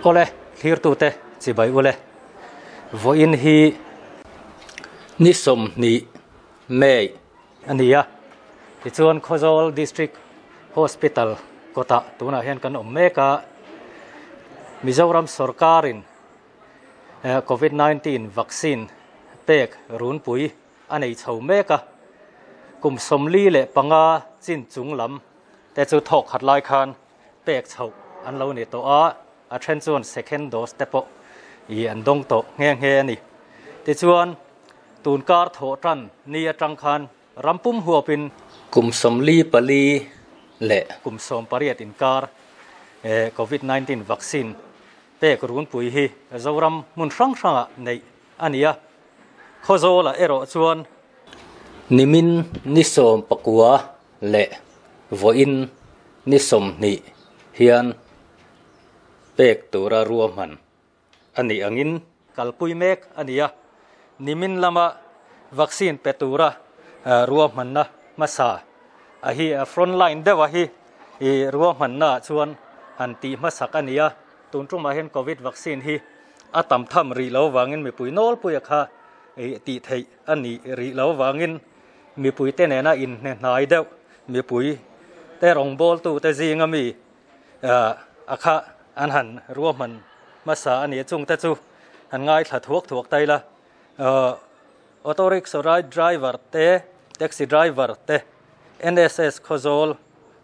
Awle, thlirtute chibai ule. Vawiin hi ni 20 May a ni a, tichuan Khawzawl District Hospital kawtah tunah hian kan awm mek a, Mizoram sawrkarin Covid 19 vaccine pek runpui a nei chho mek a, kum 45 chin chung lam te chu thawk khat lai khan pek chhoh an lo ni tawh a, a then chuan second dose te pawh i an dawng tawh nghe nghe a ni. Tichuan, tun kar thawh tan ni atang khan ram pum huapin kum 44 leh kum 18 inkar Covid 19 vaccine pek runpui hi Zoram hmun hrang hrangah neih a ni a. Khawzawlah erawh chuan nimin ni 19 leh vawiin ni 20 hian pek tura ruahman a nih angin kalpui mek a ni a. Nimin lama vaccine pe tura ruahmanna hmasa a hi front line deuh a hi ruahmanna ah chuan han tih hmasak a ni a. Tun tumah hian Covid vaccine hi a tam tham rih lo vangin mipui nawlpuia kha tih theih a nih rih lo vangin mipui te nena inhne hnai deuh mipui te rawngbawltu te zinga mi a kha an han ruahman hmasa a ni a, chung te chu han ngaithla thuak thuak ta ila. Auto rickshaw ride driver te, taxi driver te, NSS Khawzawl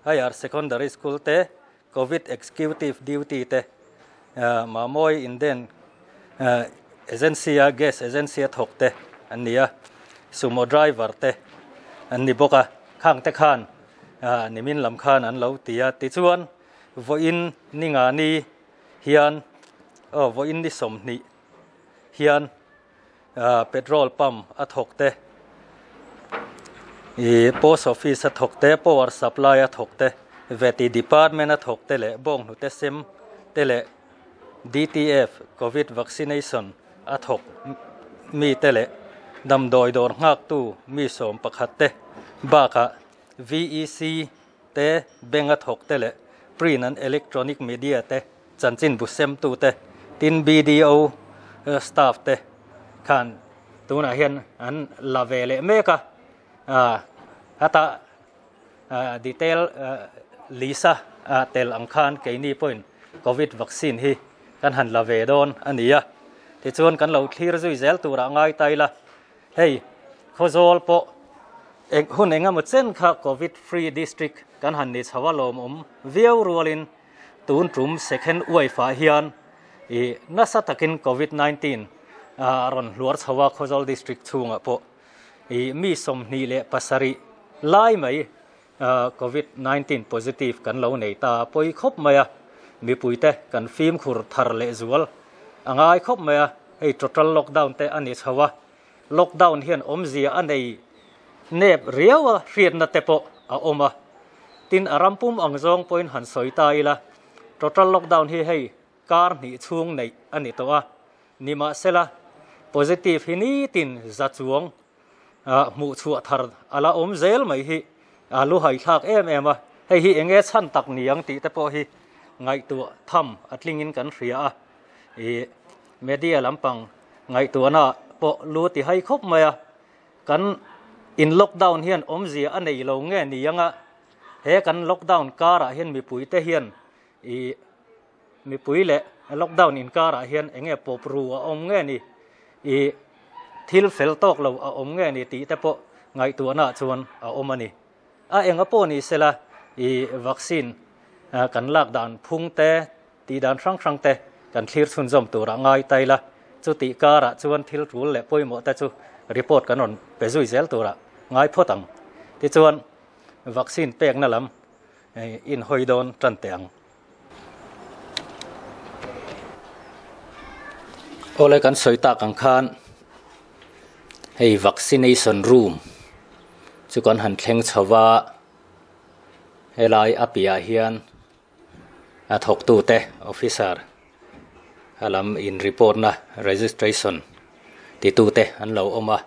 Higher Secondary School te, Covid Executive Duty te, Mamawii Indian Agency a Gas Agency a thawk te an ni a, Sumo driver te an ni bawk a, khang te khan nimin lam khan an lo ti a. Tichuan vawiin ni nga ni hian aw vawiin ni 20 hian petrol pump a thawk te, ih post office a thawk te, power supply a thawk te, veti department a thawk te leh bawnghnute sem te leh DTF covid vaccination a thawk mi te leh damdawi dawr nghaktu mi 11 te bakah VEC te bank a thawk te leh print and electronic media te chanchin bu semtu te tin BDO staff te khan tunah hian an la ve leh mek a, heta detail list a tel ang khan keini pawhin covid vaccine hi kan han la ve dawn a ni a, tichuan kan lo thlir zui zel turah ngai ta ila hei Khawzawl pawh eng hun eng emaw chen kha covid free district kan han ni chho a lawmawm viau rualin tun tum second wave ah hian ih nasa takin covid 19 a rawn hluar chho a Khawzawl district chhungah pawh ih mi 27 lai mai covid 19 positive kan lo nei ta pawi khawp mai a, mipuite kan fimkhur thar leh zual a ngai khawp mai a, hei total lockdown te a ni chho a, lockdown hian awmzia a nei nep riau a hriatna te pawh a awm a, tin a ram pum ang zawng pawhin han sawi ta ila total lockdown hi hei kar hnih chhung neih a ni tawh a, nimahsela positive hi nitin za chuang hmuh chhuah thar a la awm zel mai hi a lu haithlak em em a, hei hi eng nge chhan tak ni ang tih te pawh hi ngaihtuah tham a tlingin kan hria a, ih media lampang ngaihtuahna pawh lu ti hai khawp mai a, kan in lockdown hian awmzia a nei lo nge ni anga he kan lockdown karah hian mipui te hian ih mipui leh lockdown inkarah hian eng nge pawp ru a awm nge ni ih thil fel tawk lo a awm nge ni tih te pawh ngaihtuahna chuan a awm a ni. A enga pawh ni sela ih vaccine kan lak dan phung te tih dan hrang hrang te kan thlir chhunzawm turah ngai ta ila, chutih karah chuan thil tul leh pawimawh te chu report kan rawn pe zui zel turah ngai phawt ang. Tichuan vaccine pekna lam in hawi dawn tan teh ang. Awle kan sawi tak ang khan hei vaccination room chu kan han thleng chho va, helai a piahah hian a thawktute officer a lam in report na registration titute an lo awm a,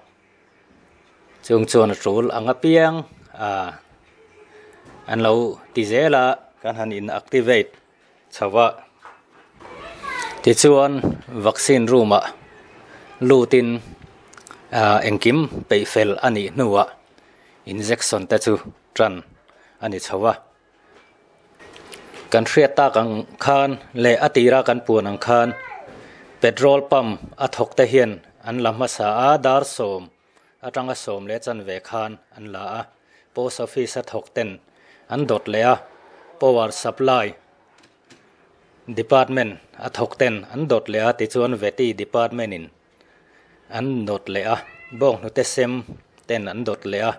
chung chuan a tul ang apiang ah an lo ti zel a, kan han in activate chho a. Tichuan vaccine room ah lutin engkim peih fel a nih hnuah injection te chu tan a ni chho a. Kan hriat tak ang khan leh a tira kan puan ang khan petrol pump a thawk te hian an la hmasa a, dar sawm atanga sawm leh chanve khan an la a, post office a thawk ten an dawt leh a, power supply department a thawk ten an dawt leh a, tichuan vety department in an dawt leh a, bawnghnute sem ten an dawt leh a,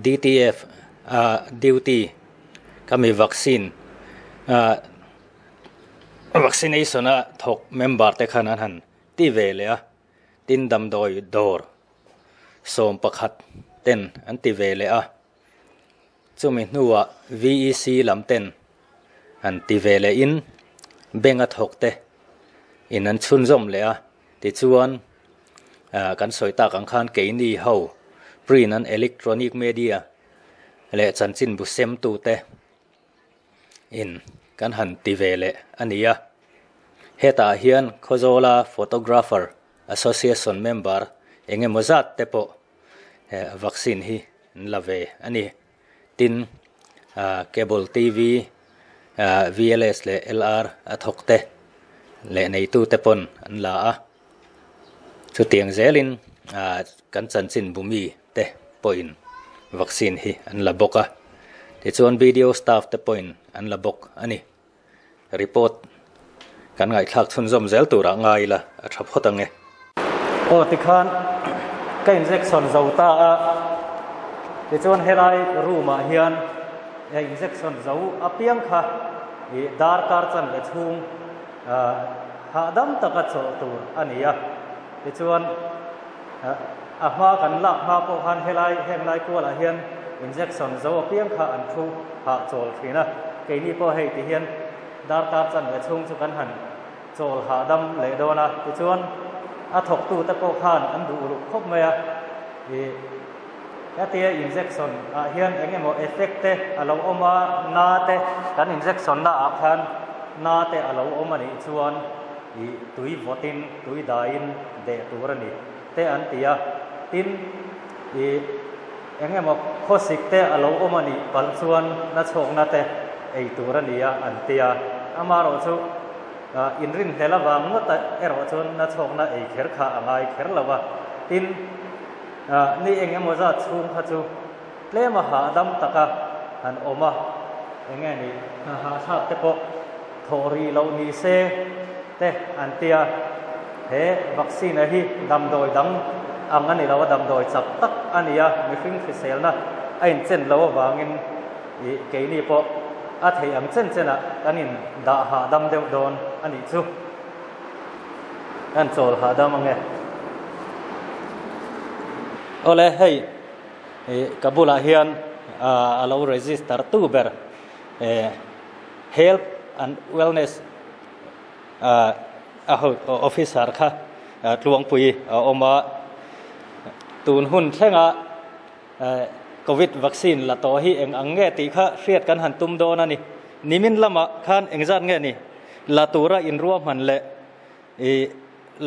DTF ah duty khami vaccine ah vaccination a thawk member te khan an han ti ve leh a, tin damdawi dawr 11 ten an ti ve leh a. Chumi hnuah VEC lam ten han ti ve leh in bank a thawk te in an chhunzawm leh a, tichuan kan sawi tak ang khan keini ho print and electronic media leh chanchinbu semtu te in kan han ti ve leh a ni a. Hetah hian Khawzawla Photographer Association member eng emaw zat te pawh vaccine hi an la ve a ni. Tin, cable TV, VLS leh LR a thawk te leh neitute pawn an la a. Chutiang zelin kan chanchin bumi te pawhin vaccine hi an la bawk a. Tichuan video staff te pawhin an la bawk a ni. Report kan ngaihthlak chhunzawm zel turah ngai ila a tha phawt ang e. Aw tikhan ka injection zo ta a, tichuan helai room ah hian injection zo apiang kha ih darkar chan leh chhung hahdam taka chawh tur a ni a, tichuan a hma kan lak hma pawh khan helai heng lai kualah hian injection zo apiang kha an thu hahchawl thin a, keini pawh hei ti hian darkar chanve chhung chu kan han chawl hahdam leh dawn a, tichuan a thawktute pawh khan an duh uluk khawp mai a, ih hetia injection ah hian eng emaw effect te a lo awm a, na te kan injection na ah khan na te a lo awm a nih chuan ih tui vawtin tui daiin deh tur a ni te an ti a, tin ih Eng emaw khawsik te a lo awm a nih palh chuan na chhawkna te ei tur a ni a an ti a, amaherawh chu inrinhlel avang ngawt erawh chuan na chhawkna ei kher kha a ngai kher lo a, tin ni eng emaw zat chhung kha chu tlem a hahdam taka han awm a, eng nge ni hna hahthlak te pawh thawh rih loh ni se te an ti a, he vaccine a hi damdawi dang ang a ni lo a, damdawi chak tak a ni a, mihring hriselna a inchen lo avangin ih keini pawh a theih ang chen chenah kan in dah hahdam deuh dawn a nih chu. Kan chawl hahdam ang e. Awle hei ih ka bulah hian a lo register tu ber health and wellness a officer kha Tluangpui a awm a, tun hun thlenga Covid vaccine la tawh hi eng ang nge tih kha hriat kan han tum dawn a ni. Nimin lamah khan engzat nge ni la tura inruahman leh i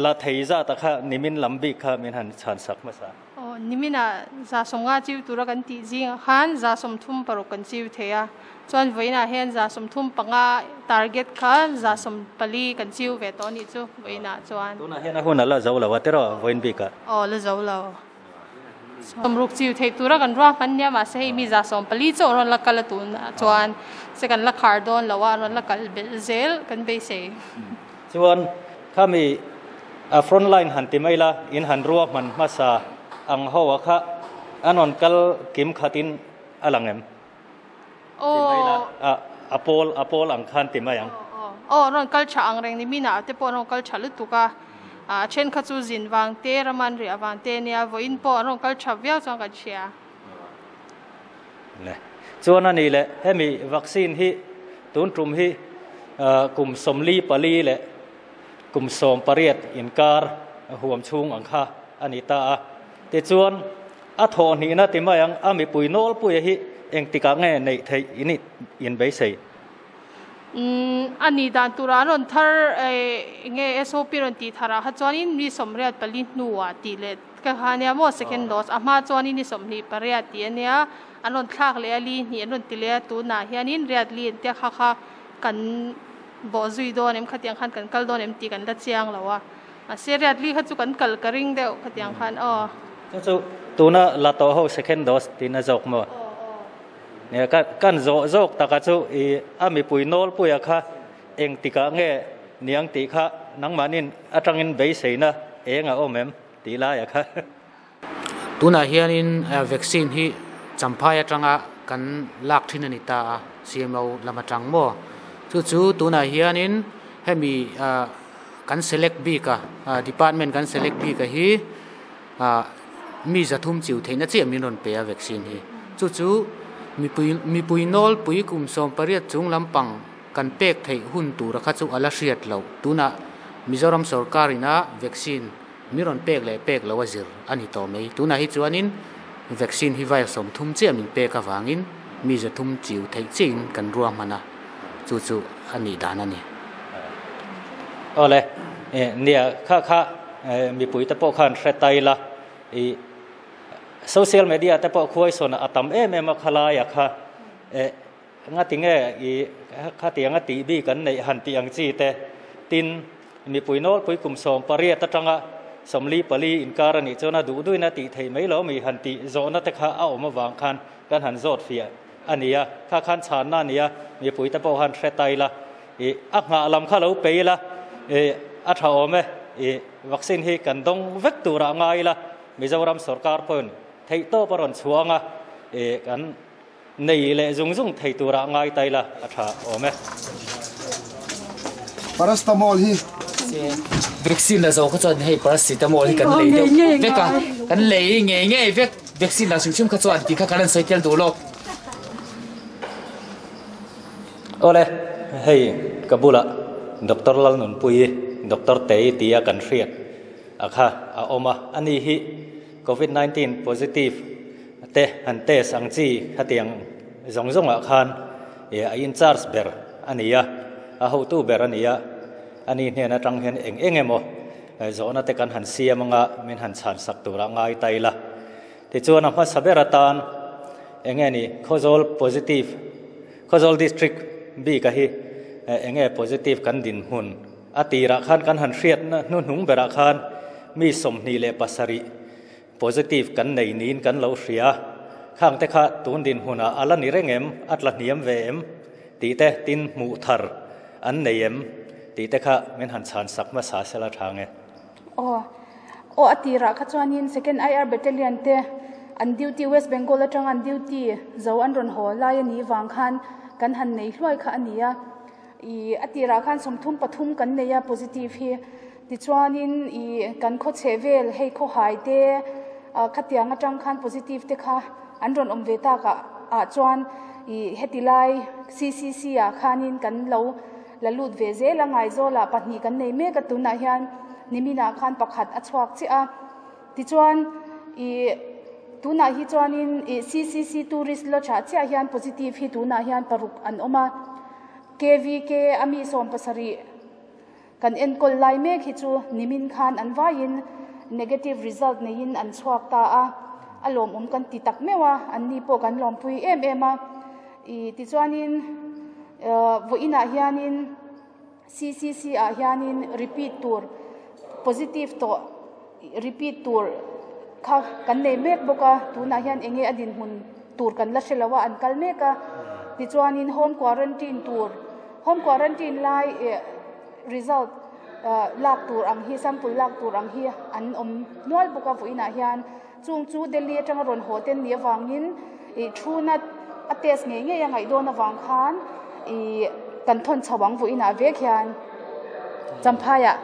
la thei zata kha nimin lam bik kha min han chhan sak hmasa. Aw, niminah 150 chiu tura kan tih zingah khan 36 kan chiu thei a, chuan vawiinah hian 35 target kha 14 kan chiu ve tawh a nih chu vawiinah chuan. Tunah hian a hun a la zo lo a tiraw vawiin bikah? Aw, la zo lo. 60 chiu theih tura kan ruahman nia mahse hei mi 14 chauh rawn la kal a tunah chuan se kan la khar dawn lo a, rawn la kal belh zel kan beisei. Chuan khami a front line han ti mai la, in han ruahman hmasa ang ho a kha an rawn kal kim khatin a lang em? Ti mai la, a pawl a pawl ang khan ti mai ang. Aw, an rawn kal tha ang reng ni, mina te pawh an rawn kal tha lutuk a, a then kha chu zin vang te, raman riah vang te ania, vawiin pawh an rawn kal tha viau chuan kan hria. Le. Chuan a ni le, hemi vaccine hi tun tum hi kum 44 leh kum 18 inkar huam chhung ang kha a ni ta a. Tichuan, a thawh hnihna ti mai ang, a mipui nawlpuia hi engtikah nge neih theih in inbeisei? Umm a nih dan turah an rawn thar eng nge SOP rawn tih tharah kha chuanin mi 84 hnuah tih leh ka kha ania maw second dose a hma chuanin ni 28 tih ania an rawn thlak leh a li hnih an rawn ti leh a tunah hianin riat li an tia kha kha kan bawh zui dawn em khatiang khan kan kal dawn em tih kan la chiang lo a mahse riat li kha chu kan kal ka ring deuh khatiang khan aw. Chu chu tuna la tawh ho second dose tihna zawk maw? Kan zawh zawk taka chu i a mipui nawlpuia kha eng tikah nge niang tih kha nangmahnin atangin beiseina eng a awm em tih laia kha. Tunah hianin vaccine hi Champhai atanga kan lak thin a ni ta a, CMO lam atang maw? Chu chu tunah hianin hemi kan select bik a, department kan select bik a hi Mi 300 chiu theihna chiah min rawn pe a vaccine hi. Chu chu mipui mipui nawlpui kum 18 chung lampang kan pek theih hun tura kha chu a la hriat loh. Tunah Mizoram sorkar ina vaccine min rawn pek leh pek lo a zir a ni tawh mai. Tunah hi chuanin vaccine hi vai 30 chiah min pek avangin mi 300 chiu theih chiahin kan ruahman a, chu chu a nih dan a ni. Awle, nia kha kha mipui te pawh khan hre tai la, i social media te pawh khuai sawn a tam em em a khalai a kha e ngati nge i khatiang a tih bik an neih han tih ang chi te tin mipui nawlpui kum 18 atanga 44 inkar a nih chuan a duh duhin a tih theih mai lo mi han tih zawhna te kha a awm avang khan kan han zawt fiah a ni a, kha khan chhanna a ni a, mipui te pawh khan hre tai la. I a nghah lam kha lo pe ila, i a tha awm e, i vaccine hi kan dawng vek turah ngai ila, Mizoram sorkar pawhin theihtawp a rawn chhuang a, i kan nei leh zung zung thei turah ngai ta ila a tha awm e. Paracetamol hi. Vaccine la zo kha chuan hei paracetamol hi kan lei deuh vek a, kan lei ngei ngei vek, vaccine la hrim hrim kha chuan tih kha kan rawn sawi tel duh lawk. Awle, hei ka bulah Doctor Lalnunpuii, Doctor Tei tia kan hriat a kha a awm a, ani hi Covid 19 positive te han test ang chi khatiang zawng zawngah khan a in charge ber a ni a, a hotu ber a ni a, ani hnen atang hian eng eng emaw zawhna te kan han siam anga min han chhan sak turah ngai ta ila. Tichuan a hmasa ber atan eng nge ni Khawzawl positive, Khawzawl district bik a hi eng nge positive kan dinhmun a tirah khan kan han hriatna hnuhnung berah khan mi 27 positive kan nei niin kan lo hria. Khang te kha tun dinhmunah a la ni reng em, a tla hniam ve em tih te tin hmuh thar an nei em tih te kha min han chhan sak hmasa sela tha nge. Aw. Aw a tirah kha chuanin Second IR Battalion te an duty West Bengal atanga an duty zo an rawn haw lai a nih vang khan kan han nei hluai kha a ni a. Ih a tirah khan 33 kan nei a positive hi. Tichuanin ih kan khaw chheh vel hei khawhai te khatiang atang khan positive te kha an rawn awm ve tak ah ah chuan ih heti lai CCC ah khanin kan lo La lut ve zel a, Ngaizawlah pahnih kan nei mek a, tunah hian niminah khan pakhat a chhuak chiah a. Tichuan, ih tunah hi chuanin ih CCC Tourist Lodge ah chiah hian positive hi tunah hian paruk an awm a. KVK a mi 17 kan enkawl lai mek hi chu nimin khan an vaiin negative result neiin an chhuak ta a, a lawmawm kan ti tak meuh a, anni pawh kan lawmpui em em a. Ih tichuanin vawiinah hianin CCC ah hianin repeat tur positive tawh repeat tur kha kan nei mek bawk a, tunah hian eng nge a dinhmun tur kan la hre lo a an kal mek a, tichuanin home quarantine tur home quarantine lai ih result lak tur ang hi sample lak tur ang hi an awm nual bawk a vawiinah hian. Chung chu Delhi atanga rawn haw ten nih avangin ih thuna a test ngei ngei a ngaih dawn avang khan ih kan thawn chho ang vawiinah vek hian Champhaiah.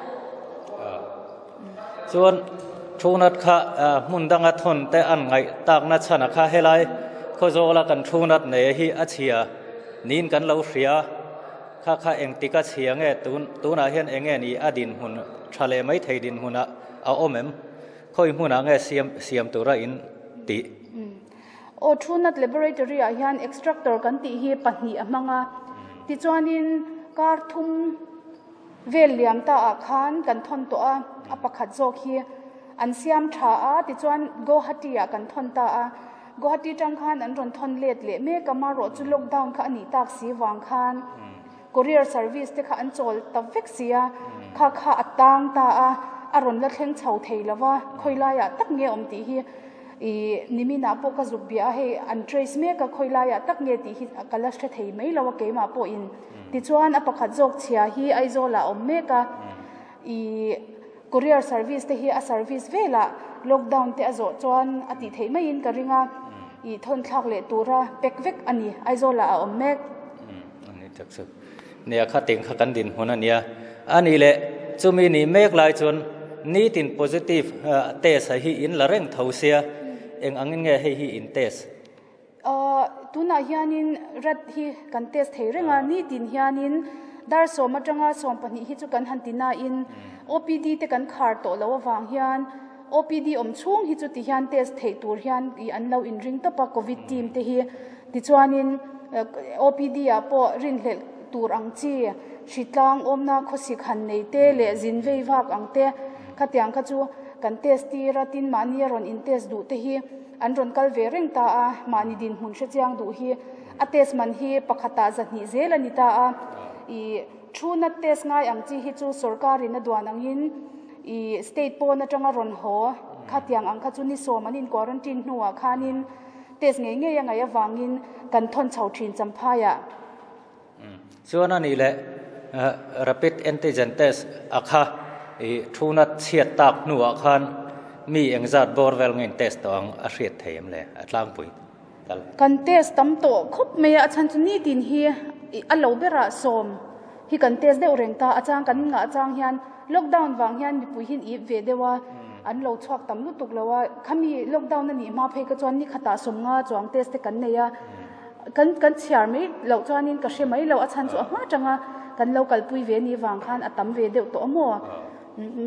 Chuan thunat kha hmun danga thawn te an ngaih takna chhan a kha helai Khawzawla kan thunat nei hi a chhia niin kan lo hria kha kha engtik a chhia nge tun tunah hian eng nge ni a dinhmun tha leh mai thei dinhmunah a awm em? Khawi hmunah nge siam siam tura in tih? Aw, Truenat Laboratory ah hian extractor kan tih hi pahnih a hmang a. Tichuanin Kar thum vel liam ta ah khan kan thawn tawh a, a pakhat zawk hi an siam tha a, tichuan Guwahati ah kan thawn ta a. Guwahati tang khan an rawn thawn let leh mek a, marawh chu lockdown kha a nih tak si vang khan courier service te kha an chawl ta vek si a, kha kha a tang ta a, a rawn la thleng chho thei lo va, khawi laiah tak nge awm tih hi Ih, niminah pawh ka zuk bia a, hei an trace mek a, khawi laiah tak nge tih hi ka la hre thei mai lo a keimah pawhin. Tichuan a pakhat zawk chhia hi Aizawlah a awm mek a, ih, courier service te hi a service velah lockdown te a zawh chuan a tih theih maiin ka ring a, ih, thawn thlak leh tura pack vek a ni, Aizawlah a awm mek. Ani tak chu. Nia khating kha kan dinhmun a nia. A nih leh chumi nih mek lai chuan nitin positive test a hi in la reng tho sia, eng angin nge hei hi in test? Aw, tunah hianin rat hi kan test thei reng a, nitin hianin dar sawm atanga 12 hi chu kan han ti nain OPD te kan khar tawh loh avang hian OPD awm chhung hi chu ti hian test theih tur hian an lo inring tawp a covid team te hi. Tichuanin OPD ah pawh rinhlelh tur ang chi, hritlang awmna khawsik han nei te leh zin vei vak ang te khatiang kha chu kan test tir a, tin mahni a rawn in test duh te hi an rawn kal ve reng ta a, mahni dinhmun hrechiang duh hi a test man hi pakhatah zahnih zel a ni ta a, ih thu nat test ngai ang chi hi chu sorkarin a duan angin ih state pawn atanga rawn haw khatiang ang kha chu ni sawm an in quarantine hnuah khanin Test ngei ngei a ngaih avangin kan thawn chho thin Champhaiah. Chuan a nih leh Rapid Antigen Test a kha i thuna chhiat tak hnuah khan mi engzat bawr vel nge in test tawh ang a hriat thei em le a tlangpui tal. Kan test tam tawh khawp mai a, a chhan chu nitin hi a lo berah sawm hi kan test deuh reng ta, a chang kan ngah chang hian lockdown vang hian mipui hi an ip ve deuh a, an lo chhuak tam lutuk lo a, khami lockdown a nih hma phei ka chuan ni khatah 50 chuang test te kan nei a, kan kan chhiar mai loh chuanin ka hre mai lo, a chhan chu a hma tanga kan lo kalpui ve ni vang khan a tam ve deuh tawh a maw?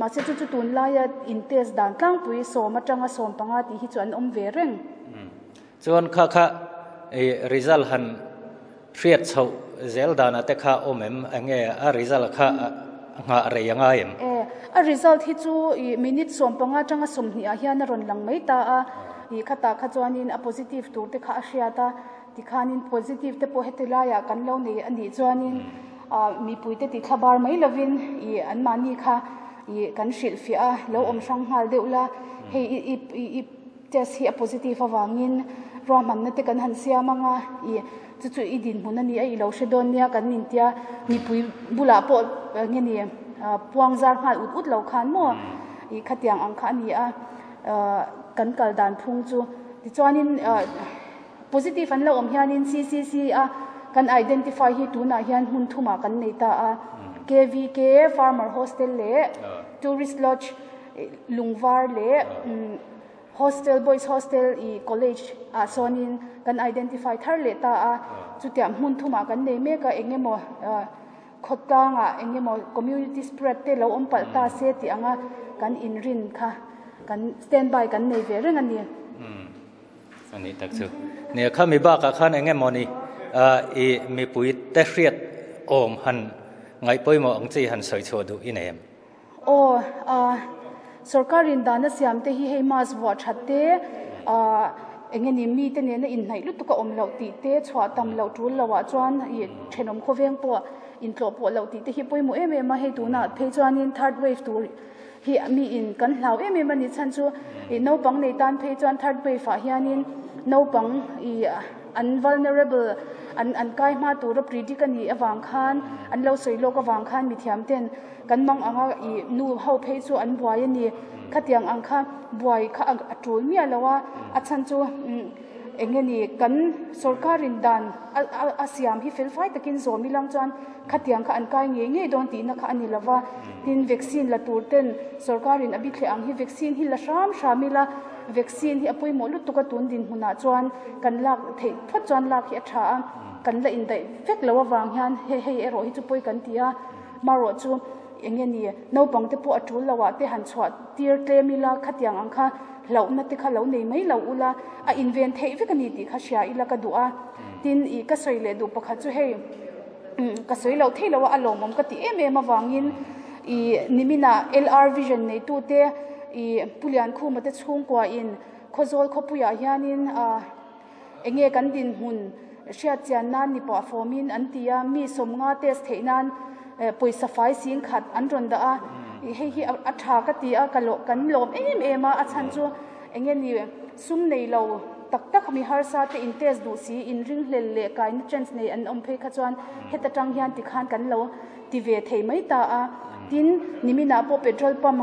Mahse chu chu tunlaia in test dan tlangpui sawm atanga 15 tih hi chu an awm ve reng. Chuan kha kha i result han hriat chhoh zel danah te kha awm em? Enge a result kha nghah rei a ngai em? E, a result hi chu i minute 15 atanga 20 ah hian a rawn lang mai ta a, i khatah kha chuanin a positive tur te kha a hriat a, tikhanin positive te pawh heti laiah kan lo nei a nih chuanin mipui te ti thlabar mai lovin i anmahni kha i kan hrilhfiah a, lo awm hrang nghal deuh la, hei i i i Test hi a positive avangin ruahmanna te kan han siam ang a, ih chu chu i dinhmun a ni a, i lo hre dawn nia kan intia mipui bulah pawh nge ni puang zar nghal ut ut lo khan maw ih khatiang ang kha a ni a, kan kal dan phung chu. Tichuanin positive an lo awm hianin CCC a kan identify hi tunah hian hmun thumah kan nei ta a, KVK, Farmer Hostel leh Tourist Lodge Lungvar leh Hostel, Boys Hostel i College ah sawnin kan identify thar leh ta a, chutiang hmun thumah kan nei mek a, eng emaw khawtlangah eng emaw community spread te lo awm palh ta se tih anga kan inrin kha kan standby kan nei ve reng a ni. A nih tak chu. Nia khami bakah khan eng emaw ni i mipui te hriat awm han ngaih pawimawh ang chi han sawi chhuah duh i nei em? Aw, ah, sorkarin dana siam te hi hei mask vuah that te, ah, eng nge ni mite nena inhnaih lutuk a awm loh tih te, chhuah tam loh tul loh ah chuan ih thenawm khawveng pawh intlawh pawh loh tih te hi pawimawh em em a, hei tunah phei chuanin third wave tur hi mi in kan hlau em em a ni chhan chu ih naupang nei tan phei chuan third wave ah hianin naupang ih an vulnerable an an kai hma tura predict a nih avang khan an lo sawi lawk avang khan mithiam ten Kan mang anga i nu ho phei chu an buai a ni. Khatiang ang kha buai kha a tul miah lo a, a chhan chu eng nge ni kan sorkarin dan a siam hi felfai takin zawm ilang chuan khatiang kha an kai ngei ngei dawn tihna kha a ni lo va. Tin, vaccine la tur ten sorkarin a bithleh ang hi vaccine hi la hram hram ila, vaccine hi a pawimawh lutuk a tun dinhmunah chuan kan lak theih phawt chuan lak hi a tha a, kan la indaih vek lo avang hian hei hei erawh hi chu pawi kan ti a. Marawh chu eng nge ni, naupang te pawh a tul lo ah te han chhuah tir tlem ila, khatiang ang kha hlauhna te kha lo nei mai lo ula, a inven theih vek a ni tih kha hria ila ka duh a. Tin, ih ka sawi leh duh pakhat chu hei, Ka sawi loh theih loh a, a lawmawm ka ti em em avangin ih niminah LR Vision neitute ih Pu Liankhuma te chhungkuain Khawzawl khawpuiah hianin ah eng nge kan dinhmun hriat chian nan ni pawh a fawmin an ti a, mi sawmnga test theih nan pawisa fai sing khat an rawn dah a, ih hei hi a tha ka ti a, ka kan lawm em em a, a chhan chu eng nge ni sum nei lo tak tak mi harsa te in test duh si in ringhlel leh kaina chance nei an awm phei kha chuan heta tang hian tikhan kan lo ti ve thei mai ta a, tin niminah pawh petrol pump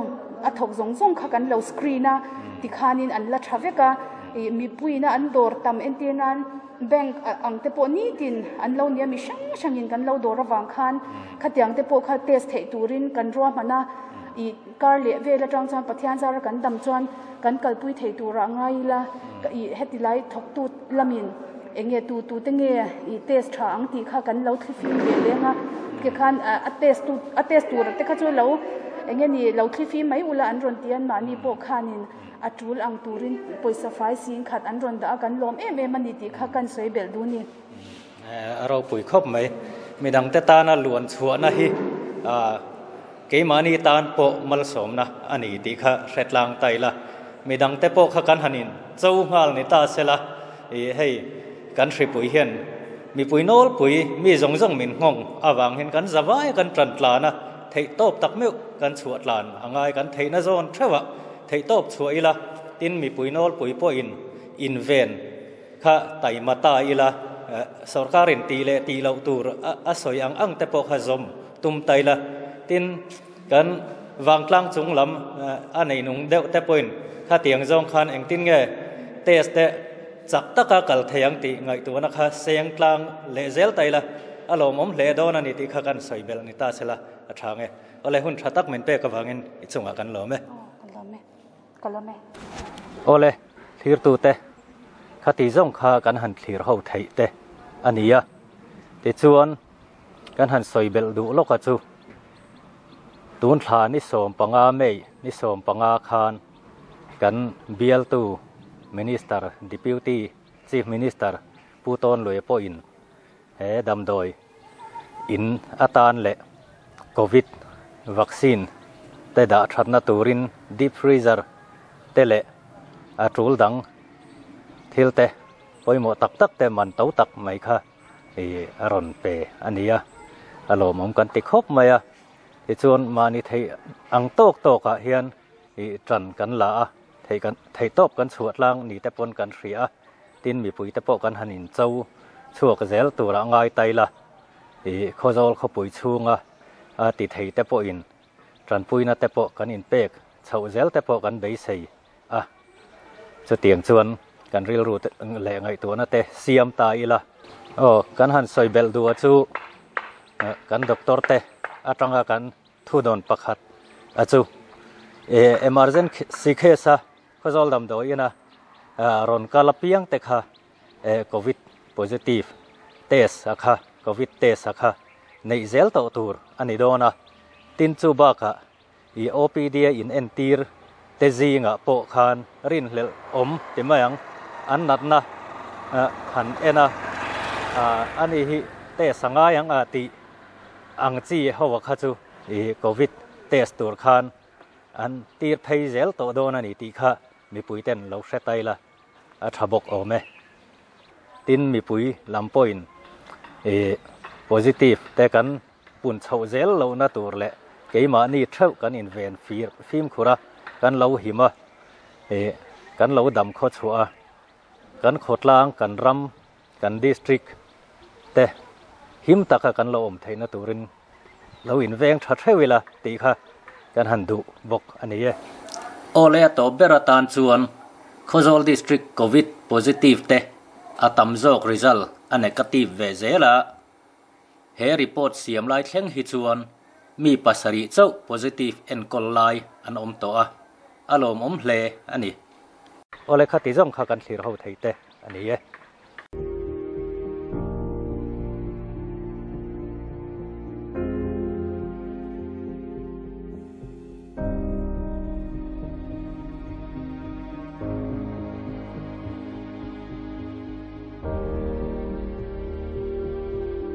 a thawk zawng zawng kha kan lo screen a tikhanin an la tha vek a, ih mipuiina an dawr tam entir nan bank ang te pawh nitin an lo nia mi hrang hrangin kan lo dawr avang khan khatiang te pawh kha test theih turin kan ruahman a, ih kar leh vel atang chuan Pathian zara kan dam chuan kan kalpui thei turah ngai ila ih heti lai thawktu lamin eng nge tu tu te nge ih test tha ang tih kha kan lo thli fim ve leng a tikhan a test tu a test tur te kha chu lo eng nge ni lo thli fim mai ula an rawn ti an mahni pawh khanin a tul ang turin pawisa fai sing khat an rawn dah a kan lawm em em a ni tih kha kan sawi belh duh a ni. A ropui khawp mai. Midangte tana luan chhuahna hi keimahni tan pawh malsawmna a ni tih kha hre tlang ta ila. Midangte pawh kha kan han in cho nghal ni ta sela, ih hei kan hripui hian mipui nawlpui mi zawng zawng min nghawng avang hian kan za vai kan tan tlan a, theihtawp tak meuh kan chhuah tlan a ngai kan theihna zawn theuh a, theihtawp chhuah ila tin mipui nawlpui pawhin inven Kha taima ta ila, sorkarin tih leh tih loh tur a sawi ang ang te pawh kha zawm tum ta ila. Tin, kan vangtlang chung lam a neinung deuh te pawhin khatiang zawng khan engtin nge test te chak taka kal thei ang tih ngaihtuahna kha seng tlang leh zel ta ila, a lawmawm hle dawn a ni tih kha kan sawi belh ni ta sela a tha nge. Awle hun tha tak min pek avangin i chungah kan lawm e. Aw, ka lawm e. Ka lawm e. Awle, thlirtute, khati zawng kha kan han thlir ho theih te a ni a. Tichuan, kan han sawi belh duh lawka chu, tun thla ni 15 May ni 15 khan kan bialtu Minister, Deputy Chief Minister Pu Tawnluia pawhin he damdawi in atan leh Covid vaccine te dah thatna turin deep freezer te leh a tul dang thil te pawimawh tak tak te man to tak mai kha ih a rawn pe a ni a, a lawmawm kan ti khawp mai a. Tichuan mahni theih ang tawk tawkah hian ih tan kan la a, theih kan theih tawp kan chhuah tlang ni te pawn kan hria a. Tin mipui te pawh kan han in cho chhuak zel turah ngai ta ila, ih Khawzawl khawpui chhunga a ti thei te pawhin tanpuina te pawh kan in pek chhoh zel te pawh kan beisei a. Chutiang chuan kan rilru te leh ngaihtuahna te siam ta ila. Aw kan han sawi belh duh a chu kan doctor te atanga kan thudawn pakhat a chu emergency case a Khawzawl damdawi ina rawn kal apiang te kha Covid positive test a kha Covid test a kha neih zel tawh tur a ni dawn a, tin chu bakah i OPD a in entir te zingah pawh khan rinhlelh awm ti mai ang, an natna han en a, ani hi test a ngai ang a tih ang chi ho a kha chu i Covid test tur khan An tir phei zel tawh dawn a ni tih kha mipui ten lo hre ta ila a tha bawk awm e. Tin mipui lam pawhin ih positive te kan pun chhoh zel lohna tur leh keimahni theuh kan inven fir fimkhur a, kan lo him a, ih kan lo dam khaw chhuah a, kan khawtlang kan ram kan district te him taka kan lo awm theihna turin Lo inveng tha theuh ila tih kha kan han duh bawk a ni e. Awle a tawp ber atan chuan Khawzawl District Covid positive te a tam zawk result a negative ve zel a, he report siam lai thleng hi chuan mi pasarih chauh positive enkawl lai an awm tawh a, a lawmawm hle a ni. Awle khati zawng kha kan thlir ho thei te a ni e.